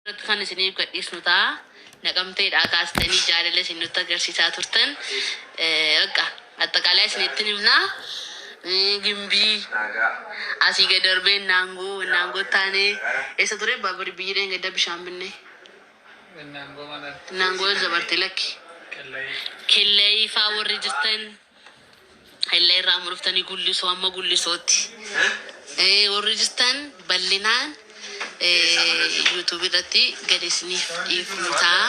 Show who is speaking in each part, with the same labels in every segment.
Speaker 1: Irratti kan isiniif gadhiisnu ta'a. Naqamteedhaa kaastanii jaalala isin nutti agarsiisaa turtan. Bakka axxaqaalaa isinitti himnaa. Gimbii asii gad darbee naangoo naangoo taanee eessa ture baaburi biyyi dheengadda bishaan binne. Naangoo dabartee lakki. Kellayii faa warri jirtan. Kellayii irraa amma dhuftanii Gullisoo amma Gullisootti. Warri jirtan bal'inaan YouTube irratti gad isiniif dhiifnu ta'a.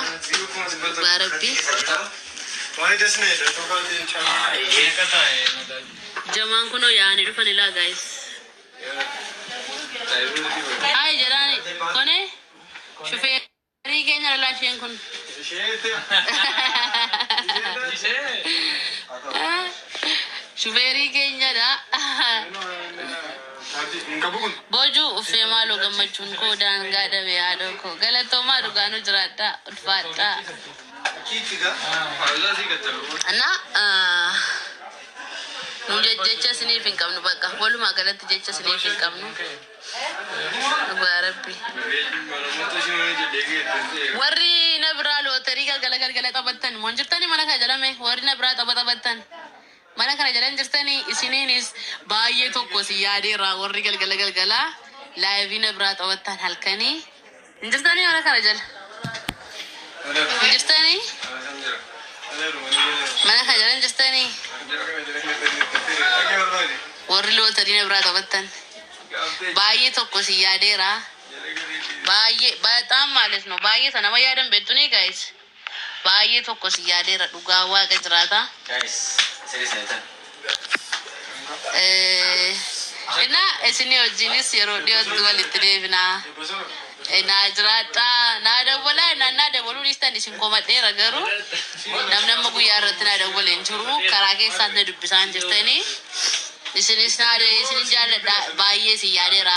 Speaker 1: Dhugaa Rabbi. Jamaan kunoo yaa'anii dhufan ilaa, guys. Hayi jedhaani kone shufeerii keenya lalaa isheen kun. Shufeerii keenyadha. Boojuu uffee, maaloo, gammachuun koo daangaa dhabe. Haadhoo koo, galatoomaa, dhugaanuu jiraadhaa, ulfaadhaa. Na nu jecha isiniif hin qabnu, bakka walumaa galatti jecha isiniif hin qabnu. Dhugaa Rabbi. Warri na biraa lootarii galgala galgala taphattan moo hin jirtanii mana kana jedhame? Warri na biraa tapha taphattan mana kana jedhan jirtanii? Isiniinis baay'ee tokko si yaadeerra. Warri galgala galgala live na biraa taphattan halkanii hin jirtanii? Mana kana jala hin jirtanii? Mana kana jala hin jirtanii? Warri lootarii na biraa taphattan baay'ee tokko si yaadeera. Baay'ee በጣም ማለት ነው baay'ee sana nama yaadan beektuni, guys, baay'ee tokko si yaadeera, dhugaa Waaqa jiraata. እና isinii wajjinis yeroo dhiyootti walitti deebinaa. Naa jiraadhaa, naa dawwalaa, naa dawwaluu dhiistan isin komadheera, garuu namni amma guyyaa irratti naa dawwale hin jiru. Karaa keessaan na dubbisaan jirtanii. Isinis naa isinin jaalladha, baay'ee isin yaadeera.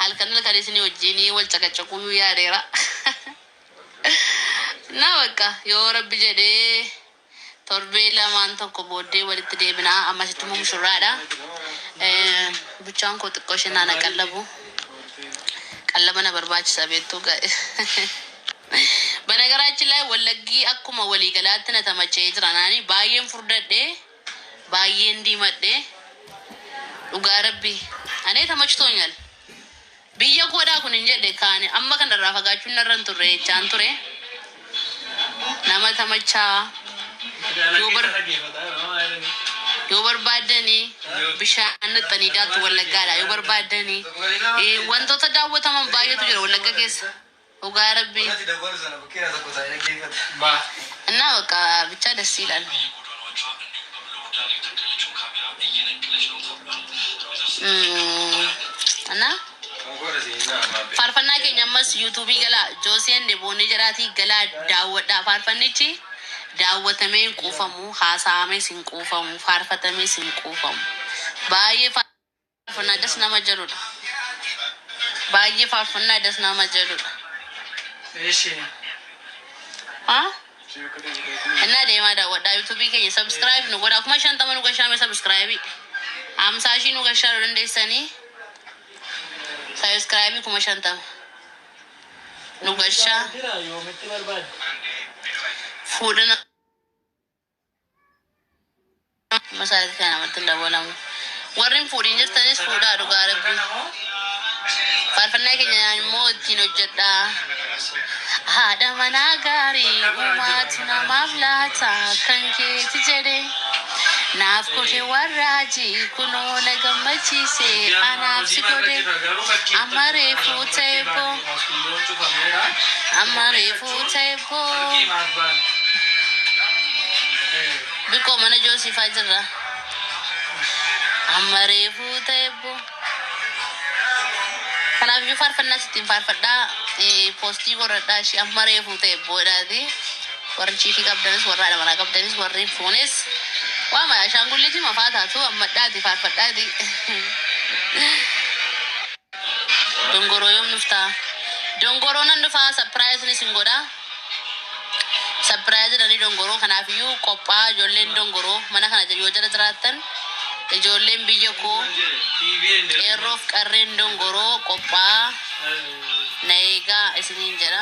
Speaker 1: Halkan halkan isinii wajjinii wal caqacaquu yaadeera. Na bakka yoo Rabbi jedhee torbee lamaan tokko booddee walitti deebinaa. Ammasitti immoo mushurraadha. Buchaan koo xiqqoo ishee naana qallabu. Qallaba na barbaachisa beektuu gaa'e. በነገራችን ላይ Wallaggi akkuma waliigalaatti na tamachee jira. Naani baay'een furdadhee, baay'een diimadhee, dhugaa Rabbi anee ተመችቶኛል. Biyya koodhaa kun hin jedhe kaane amma kanarraa fagaachuun narra hin turre jechaan ture. Nama tamachaa yoo barbaaddanii bishaan naqxanii daattu Wallaggaadha. Yoo barbaaddanii wantoota daawwataman baay'eetu jira Wallagga keessa. Dhugaa Rabbi. እና በቃ ብቻ ደስ ይላል። እና faarfannaa keenya ammas YouTube galaa, Jooseen Boonii jedhaatii galaa daawwadhaa. Faarfannichi daawwatamee hin quufamu, haasa'amees hin quufamu, faarfatamees hin quufamu. Baay'ee faarfannaa das nama jedhudha. Baay'ee faarfannaa das nama jedhudha. Haa? እና deemaa daawwadhaa. YouTube keenya subscribe nu godhaa. 50,000 nu gashaame. Subscribe 50,000 nu gashaa dandeessanii. Subscribe 50,000 nu gashaa. Fuudhana masaati kana namatti hin dawwalamu. Warri hin fuudhin jirtanis fuudhaa, dhugaa Rabbi. Faarfannaa keenya immoo ittiin hojjedhaa. Haadha manaa gaarii uumaatu namaaf laata, kan keeti jedhe naaf godhe. Warraajii kunoo na gammachiise, anaaf si godhe. Amma reefuu ta'e boo, amma reefuu ta'e boo. Biqoo mana Joosifaa jirra. Amma reefuu ta'e boo. Kanaaf iyyuu faarfannaa sittiin faarfadhaa, post godhadhaa ishee amma reefuu ta'e boodhaati. Warri chiifii qabdanis, warra haadha manaa qabdanis, warri hin fuunes waama ashaangulliitii mafaa taatu ammadhaati faarfadhaati. Dongoroo yoom dhuftaa? Dongoroo nan dhufaa, surprise isin godhaa. Surprise jedhanii dongoroo. Kanaaf iyyuu qophaa ijoolleen dongoroo mana kana yoo jala jiraattan, ijoolleen biyya koo, qeerroof qarreen dongoroo, qophaa na eegaa. isiniin jedha.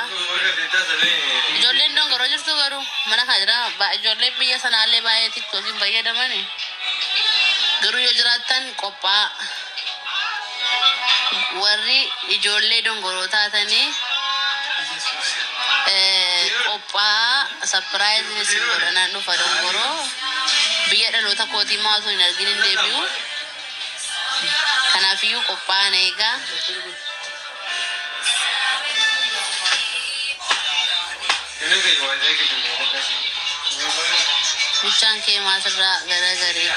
Speaker 1: Ijoolleen dongoroo jirtu garuu mana kana jira. Ijoolleen biyya sanaallee baay'ee TikTokiin fayyadamani. Garuu yoo jiraattan qophaa warri ijoollee dongoroo taatanii qophaa surpriseiin isin godhanaan dhufa dongoroo biyya dhaloota kootii maa osoo hin argin hin deebi'u. Kanaafiyyuu qophaa'an eegaa. Mucaan kee maasirraa garagaree.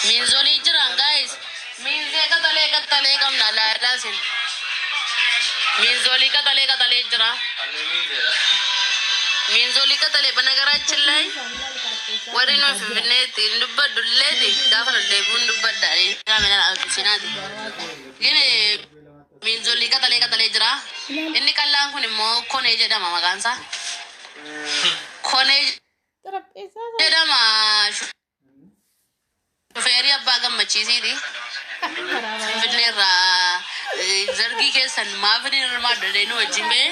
Speaker 1: Miinzolii jiran guys. Miinzee qaxalee qaxalee qabna laalaa isin. Miinzolii qaxalee qaxalee jira. Miinzolii qaxalee በነገራችን ላይ warri nuyi Finfinneetti hin dubbadhu illeeti gaafa deddeebi'uun dubbadha. Sinaati. ግን miinzolii qaxalee qaxalee jira. Inni qallaan kun immoo Konee jedhama maqaan isaa. Konee jedhama. Shufeerii abbaa gammachiisiiti. Finfinnee irraa zargii keessan maaf inni hirmaadha nu wajjin ba'e.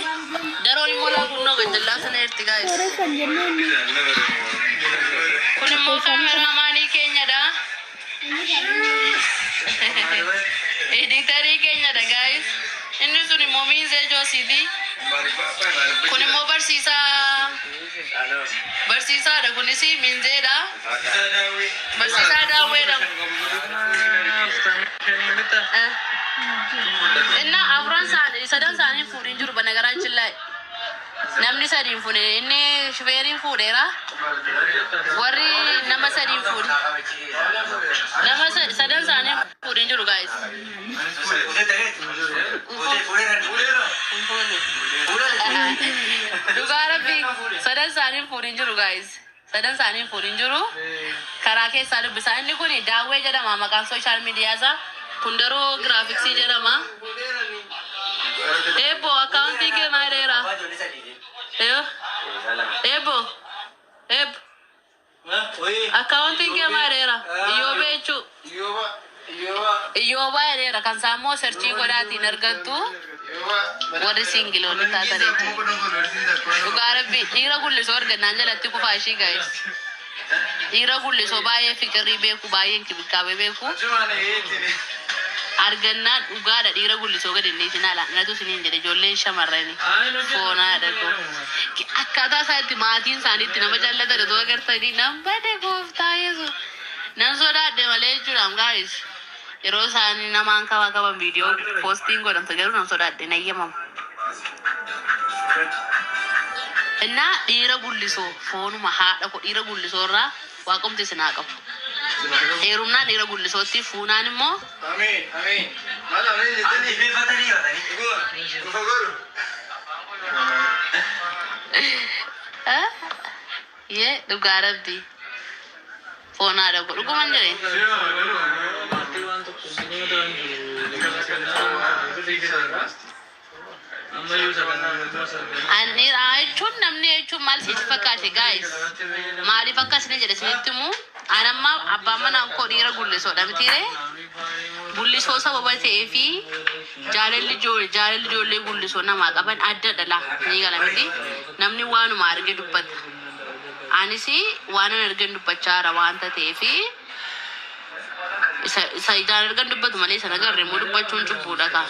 Speaker 1: Daroon immoo laakunnoo gajjallaa sana jirti guys. Kun immoo kaameraamaanii keenyadha. Editarii keenyadha guys. Inni sun immoo miinzee Joosiiti. Kun immoo barsiisaa barsiisaadha kunis miinzeedha. Barsiisaa daawweedha. Inna afran isaanii sadan isaanii fuudhin jiru በነገራችን ላይ namni sadiin fuudhe inni shufeeriin fuudheera. Warri nama sadiin fuudhe nama sadan isaanii fuudhin jiru guys. Dhugaa rabbi sadan isaanii fuudhin jiru guys. Sadan isaanii fuudhin jiru. Karaa keessaa dubbisaa inni kun daawwee jedhama maqaan social media isaa. Kun daroo graphicsii jedhama. Eebbo accountii kee maal dheeraa? Eebbo eebbo accountiin kee maal dheeraa? Iyyoobee jechuu. Iyyoobaa dheera kan isaa immoo searchii godhaatiin argattu warri singleoonni taatan jechuudha. Dhugaa rabbi dhiira gullisoo argannaan jalatti kufaa ishii guys. Dhiira gullisoo baay'ee fikirii beeku baay'ee inkibikaabee beeku argannaan dhugaadha dhiira gullisoo gadi inni isin ala natu isiniin jedhe ijoolleen shamarranii foonaadha koo. Akkaataa isaa itti maatiin isaanii itti nama jaallatan otoo agartanii nan bade gooftaa yesu. Nan sodaadhe malee jechuudha guys. Yeroo isaanii namaan kabaa qaban viidiyoo postiin godhamte garuu nan sodaadhe nayyamamu. እና dhiira gullisoo foonuma haadha koo dhiira gullisoo irraa waaqomti isin haa qabu. Heerumnaan dhiira gullisootti fuunaan immoo
Speaker 2: Ameen, ameen. Maal ameen jettanii? Dhufa godhu.
Speaker 1: Eh? Yee dhugaa rabbi foon haadha koo dhuguman jedhe. An dhiira jechuun namni jechuun maal sitti fakkaate guys? Maaliif akka isin jedhe isinitti himu? An amma abbaan manaa koo dhiira gullisoodha mitiiree? Gullisoo sababa ta'ee fi jaalalli ijoollee gullisoo namaa qaban adda dhala ni gala miti. Namni waanuma arge dubbata. Anis waan an argan dubbachaa jira waanta ta'eefi isa ijaan argan dubbatu malee isa agarre immoo dubbachuun cubbuudha kaa.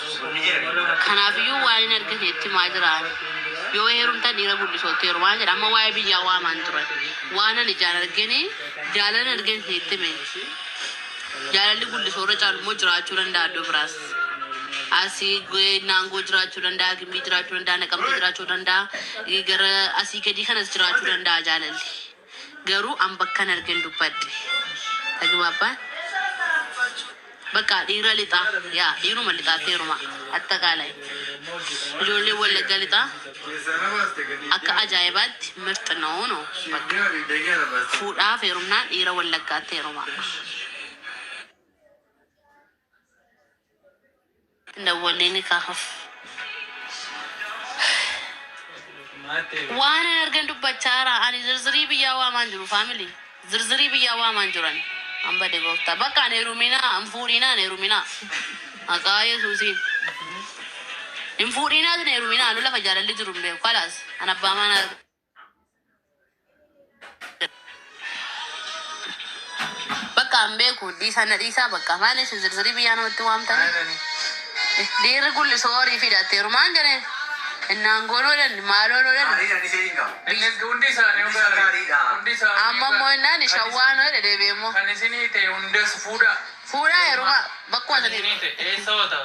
Speaker 1: Kanaafiyyuu waan hin argine itti himaa jiraan. Yoo heerumtan dhiira gullisootti heerumaa jedha. Amma waa'ee biyyaa waamaan turan. Waan ani ijaan argine jaalala argine itti hime. Jaalalli gullisoo irra caalu immoo jiraachuu danda'a iddoo biraas. Asii naangoo jiraachuu danda'a, gimbii jiraachuu danda'a, naqamtee jiraachuu danda'a, gara asii gadii kanas jiraachuu danda'a jaalalli. Garuu an bakkan argin dubbadde. Tagbabbaan? Bakka dhiira lixaa, yaa dhiiruma lixaatti heeruma. Attakaalay. Ijoollee Wallagga lixaa akka ajaa'ibaatti mirxi ነው ነው. Bakka fuudhaaf heerumnaan dhiira Wallaggaatti heeruma. Dawwallee ni kaaf. Waan an argan dubbachaa jira. Ani zirzirii biyyaa waamaan jiru family. Zirzirii biyyaa waamaan jiran. An bade gooftaa. Bakka an heeruminaa, an fuudhinaa, an heeruminaa. Maqaa Yesuusiin. Hin fuudhinaa sin heeruminaa anu lafa jaalalli jiru hin beeku. Kalaas an abbaa manaa. Bakka hin beeku dhiisaa na dhiisaa bakka maal isin zirzirii biyyaa namatti waamtanii. Dhiirri gullisoo horii fidatteeru maal jedheen innaan goonoo dhan maaloo dhan.
Speaker 3: Innis hundi isaanii gaariidha. Hundi isaanii.
Speaker 1: Amma immoo innaan shawwaan hodhe deebi'e immoo.
Speaker 3: Kan isinii ta'e hundas fuudha.
Speaker 1: Fuudhaa heeruma bakkuma
Speaker 3: Kan isinii
Speaker 1: sanii.
Speaker 3: ta'e eessa wata?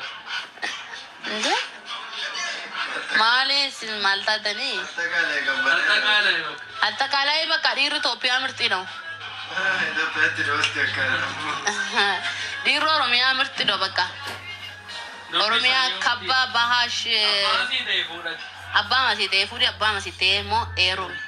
Speaker 1: Inde? Maali isin maal taatanii?
Speaker 3: Axaqaalee bakka.
Speaker 1: Axaqaalee bakka dhiirri Itoophiyaa mirxii dhawu. Dhiirri Oromiyaa mirxii dhawu bakka. Oromiyaa kabba bahaa
Speaker 3: Abbaa sii ta'e fuudhati.
Speaker 1: Abbaa masii ta'e fuudhi abbaa masii ta'e immoo heerumi.